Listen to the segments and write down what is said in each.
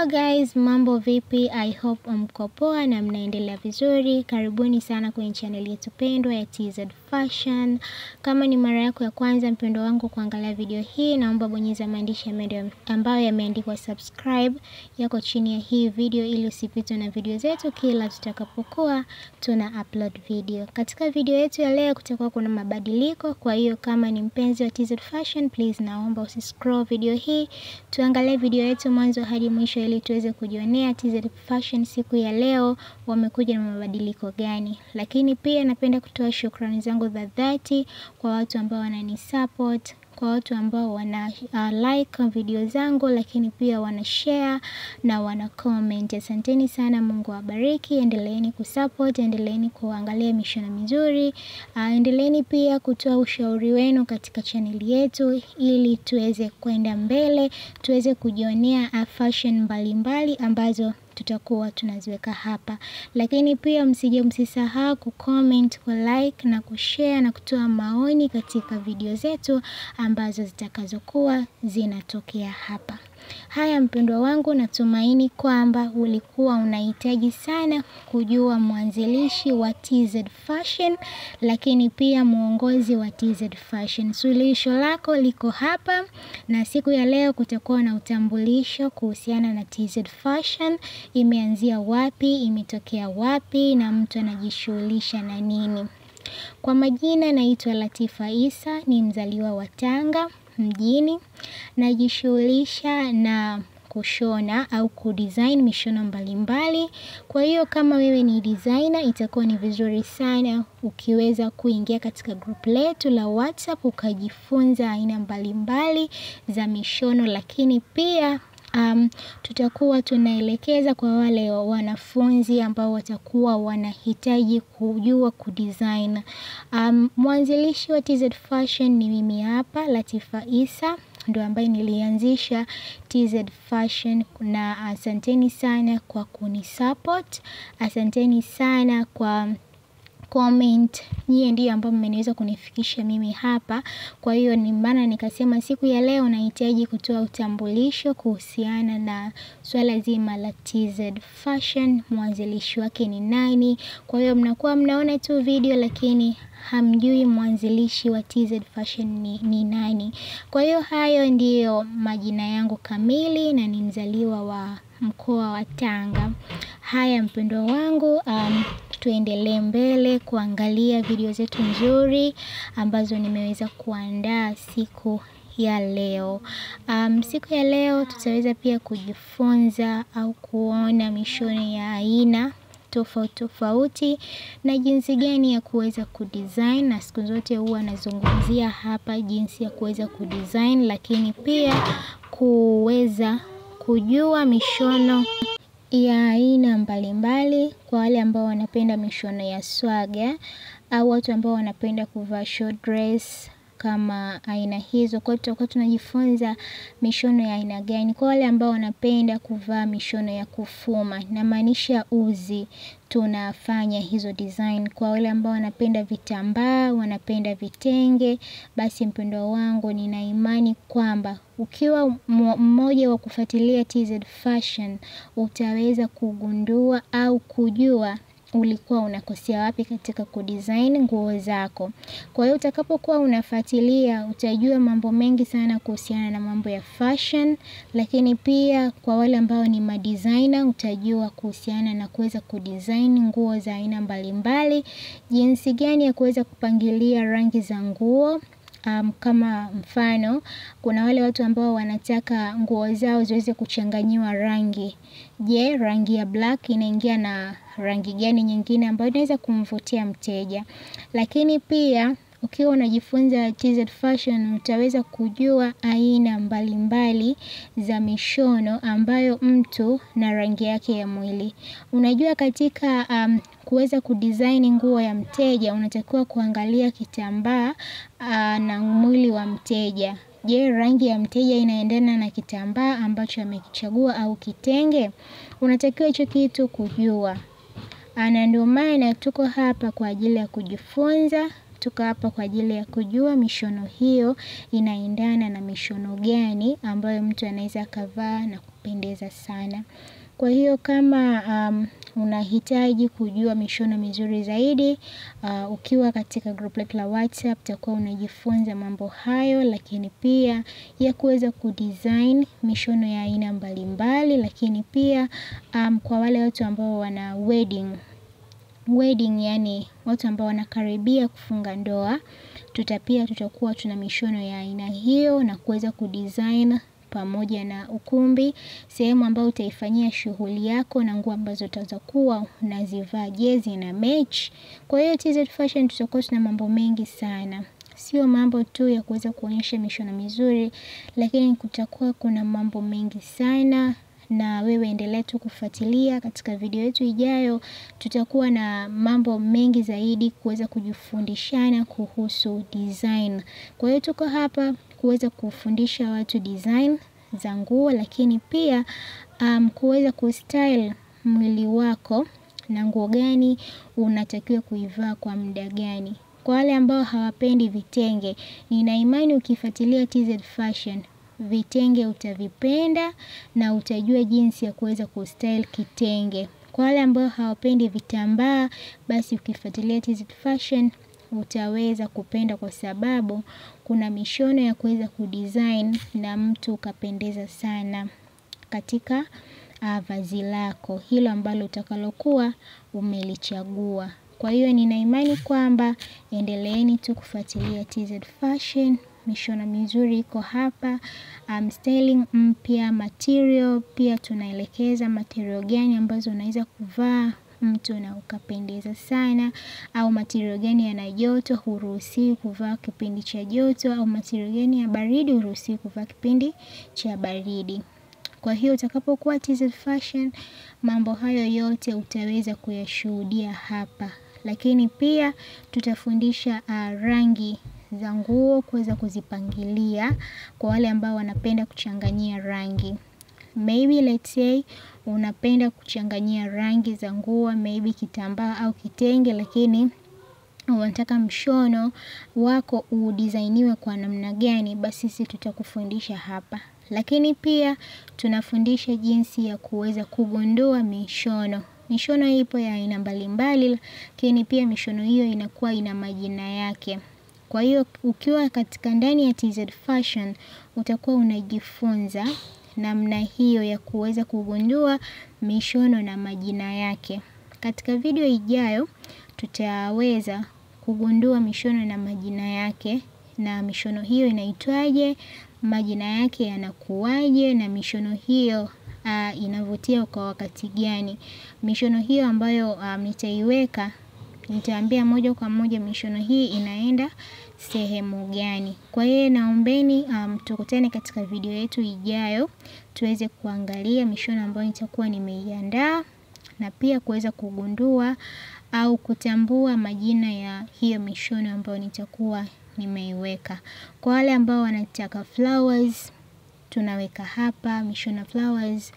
Hello guys, mambo vipi? I hope mko poa na mnaendelea vizuri. Karibuni sana kwenye channel yetu pendwa ya TZ Fashion. Kama ni mara yako ya kwanza mpendo wangu kuangalia video hii, naomba bonyeza maandishi ambayo yameandikwa subscribe yako chini ya hii video ili usipitwe na video zetu kila tutakapokuwa tuna upload video. Katika video yetu ya leo kutakuwa kuna mabadiliko, kwa hiyo kama ni mpenzi wa TZ Fashion, please naomba usiscroll video hii. Tuangalie video yetu mwanzo hadi mwisho ili tuweze kujionea TZ Fashion siku ya leo wamekuja na mabadiliko gani. Lakini pia napenda kutoa shukrani zangu za dhati kwa watu ambao wananisupport, kwa watu ambao wana like video zangu, lakini pia wana share na wana comment. Asanteni sana, Mungu awabariki. Endeleeni kusupport, endeleeni kuangalia mishono mizuri, endeleeni pia kutoa ushauri wenu katika channel yetu ili tuweze kwenda mbele, tuweze kujionea fashion mbalimbali ambazo tutakuwa tunaziweka hapa. Lakini pia msisahau kucomment, ku-like na kushare na kutoa maoni katika video zetu ambazo zitakazokuwa zinatokea hapa. Haya mpendwa wangu, natumaini kwamba ulikuwa unahitaji sana kujua mwanzilishi wa TZ Fashion, lakini pia muongozi wa TZ Fashion. Suluhisho lako liko hapa, na siku ya leo kutakuwa na utambulisho kuhusiana na TZ Fashion, imeanzia wapi, imetokea wapi na mtu anajishughulisha na nini. Kwa majina naitwa Latifa Isa, ni mzaliwa wa Tanga mjini. Najishughulisha na kushona au kudesign mishono mbalimbali. Kwa hiyo kama wewe ni designer, itakuwa ni vizuri sana ukiweza kuingia katika group letu la WhatsApp ukajifunza aina mbalimbali za mishono. Lakini pia tutakuwa tunaelekeza kwa wale wanafunzi ambao watakuwa wanahitaji kujua kudesign. Mwanzilishi wa TZ Fashion ni mimi hapa, Latifa Isa, ndo ambaye nilianzisha TZ Fashion, na asanteni sana kwa kunisupport, asanteni sana kwa comment. Nyie ndio ambao mmeniweza kunifikisha mimi hapa. Kwa hiyo ni maana nikasema siku ya leo nahitaji kutoa utambulisho kuhusiana na swala zima la TZ Fashion, mwanzilishi wake ni nani. Kwa hiyo mnakuwa mnaona tu video lakini hamjui mwanzilishi wa TZ Fashion ni nani. Kwa hiyo hayo ndiyo majina yangu kamili na ni mzaliwa wa mkoa wa Tanga. Haya mpendwa wangu, tuendelee mbele kuangalia video zetu nzuri ambazo nimeweza kuandaa siku ya leo. Siku ya leo tutaweza pia kujifunza au kuona mishono ya aina tofauti tofauti na jinsi gani ya kuweza kudesign, na siku zote huwa nazungumzia hapa jinsi ya kuweza kudesign, lakini pia kuweza kujua mishono ya aina mbalimbali kwa wale ambao wanapenda mishono ya swaga au watu ambao wanapenda kuvaa short dress kama aina hizo. Kwa hiyo tutakuwa tunajifunza mishono ya aina gani. Kwa wale ambao wanapenda kuvaa mishono ya kufuma, namaanisha uzi, tunafanya hizo design. Kwa wale ambao wanapenda vitambaa, wanapenda vitenge, basi mpendwa wangu nina imani kwamba ukiwa mmoja wa kufuatilia TZ Fashion utaweza kugundua au kujua ulikuwa unakosea wapi katika kudesign nguo zako. Kwa hiyo utakapokuwa unafuatilia utajua mambo mengi sana kuhusiana na mambo ya fashion, lakini pia kwa wale ambao ni madesigner utajua kuhusiana na kuweza kudesign nguo za aina mbalimbali, jinsi gani ya kuweza kupangilia rangi za nguo. Kama mfano kuna wale watu ambao wanataka nguo zao ziweze kuchanganyiwa rangi. Je, rangi ya black inaingia na rangi gani nyingine ambayo inaweza kumvutia mteja? Lakini pia ukiwa unajifunza TZ Fashion utaweza kujua aina mbalimbali za mishono ambayo mtu na rangi yake ya mwili. Unajua katika kuweza kudesign nguo ya mteja unatakiwa kuangalia kitambaa na mwili wa mteja. Je, rangi ya mteja inaendana na kitambaa ambacho amekichagua au kitenge? Unatakiwa hicho kitu kujua. Na ndio maana tuko hapa kwa ajili ya kujifunza, tuko hapa kwa ajili ya kujua mishono hiyo inaendana na mishono gani ambayo mtu anaweza akavaa na ukapendeza sana. Kwa hiyo kama unahitaji kujua mishono mizuri zaidi, ukiwa katika group letu la WhatsApp utakuwa unajifunza mambo hayo, lakini pia ya kuweza kudesign mishono ya aina mbalimbali, lakini pia kwa wale watu ambao wana wedding, yani watu ambao wanakaribia kufunga ndoa, tutapia tutakuwa tuna mishono ya aina hiyo na kuweza kudesign pamoja na ukumbi, sehemu ambayo utaifanyia shughuli yako na nguo ambazo utazokuwa unazivaa, jezi na match. Kwa hiyo TZ Fashion tutakuwa tuna mambo mengi sana. Sio mambo tu ya kuweza kuonyesha mishono mizuri, lakini kutakuwa kuna mambo mengi sana. Na wewe endelea tu kufuatilia katika video yetu ijayo, tutakuwa na mambo mengi zaidi kuweza kujifundishana kuhusu design. Kwa hiyo tuko hapa kuweza kufundisha watu design za nguo, lakini pia kuweza kustyle mwili wako na nguo gani unatakiwa kuivaa kwa muda gani. Kwa wale ambao hawapendi vitenge, nina imani ukifuatilia TZ Fashion vitenge utavipenda na utajua jinsi ya kuweza kustyle kitenge. Kwa wale ambao hawapendi vitambaa, basi ukifuatilia TZ Fashion utaweza kupenda, kwa sababu kuna mishono ya kuweza kudesign na mtu ukapendeza sana katika vazi lako hilo ambalo utakalokuwa umelichagua. Kwa hiyo nina imani kwamba endeleeni tu kufuatilia TZ Fashion. Mishono mizuri iko hapa, styling mpya, material pia tunaelekeza material gani ambazo unaweza kuvaa mtu na ukapendeza sana, au material gani yana joto huruhusiwi kuvaa kipindi cha joto, au material gani ya baridi huruhusiwi kuvaa kipindi cha baridi. Kwa hiyo utakapokuwa TZ Fashion mambo hayo yote utaweza kuyashuhudia hapa. Lakini pia tutafundisha rangi za nguo kuweza kuzipangilia kwa wale ambao wanapenda kuchanganyia rangi. Maybe let's say unapenda kuchanganyia rangi za nguo, maybe kitambaa au kitenge, lakini unataka mshono wako udesigniwe kwa namna gani, basi sisi tutakufundisha hapa. Lakini pia tunafundisha jinsi ya kuweza kugundua mishono. Mishono ipo ya aina mbalimbali, lakini pia mishono hiyo inakuwa ina majina yake. Kwa hiyo ukiwa katika ndani ya TZ Fashion utakuwa unajifunza namna hiyo ya kuweza kugundua mishono na majina yake. Katika video ijayo tutaweza kugundua mishono na majina yake, na mishono hiyo inaitwaje, majina yake yanakuwaje, na mishono hiyo inavutia kwa wakati gani. Mishono hiyo ambayo nitaiweka, nitaambia moja kwa moja mishono hii inaenda sehemu gani. Kwa hiyo naombeni tukutane katika video yetu ijayo tuweze kuangalia mishono ambayo nitakuwa nimeiandaa, na pia kuweza kugundua au kutambua majina ya hiyo mishono ambayo nitakuwa nimeiweka. Kwa wale ambao wanataka flowers, tunaweka hapa mishono flowers,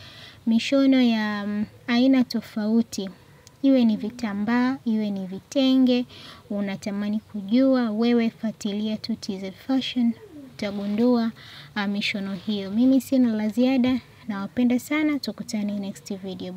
mishono ya aina tofauti, iwe ni vitambaa, iwe ni vitenge. Unatamani kujua, wewe fuatilia tu TZ Fashion utagundua mishono hiyo. Mimi sina la ziada, nawapenda sana, tukutane next video.